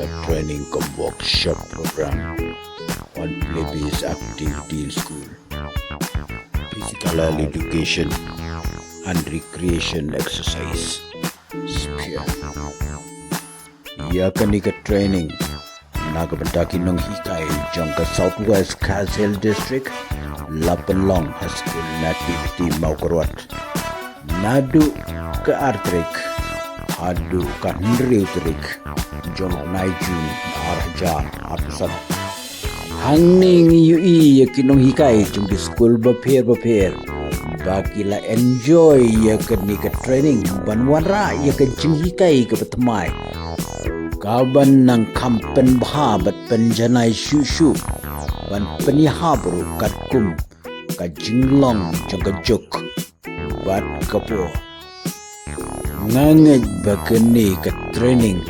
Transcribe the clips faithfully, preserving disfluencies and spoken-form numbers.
Training cum workshop program on play-based activity in school, physical education and recreation exercise. Sphere. Ïa kane ka training na ka bynta ki nonghikai jong ka South West Khasi Hills District la pynlong ha skul Nativity Mawkyrwat. Naduh ka ar tarik haduh ka hynriew tarik jong u bnai Jun ar hajar arphew san. Hangne ngi ïohi ïa ki nonghikai jong ki skul bapher bapher ba ki la enjoy ïa kane ka training ban wanrah ïa ka jinghikai kaba thymmai, kaban nang kham pynbha bad pynjanai shuh shuh, ban pynïahap ruh katkum ka jinglong jong ka juk bad ka por. Nga ngeit ba kane ka training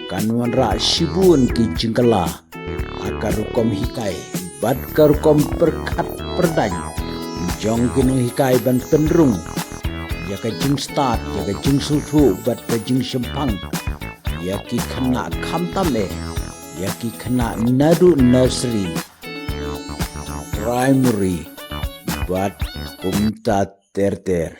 kan wanrah shibun ki jingkylla ha ka rukom hikai bad ka rukom pyrkhat pyrdaiñ jong ki nonghikai ban pynrung ïa ka jingstad, ïa ka jingsngewthuh bad ka jingshemphang ïa ki khynnah, khamtam eh ïa ki khynnah naduh nursery, primary bad kumta ter ter.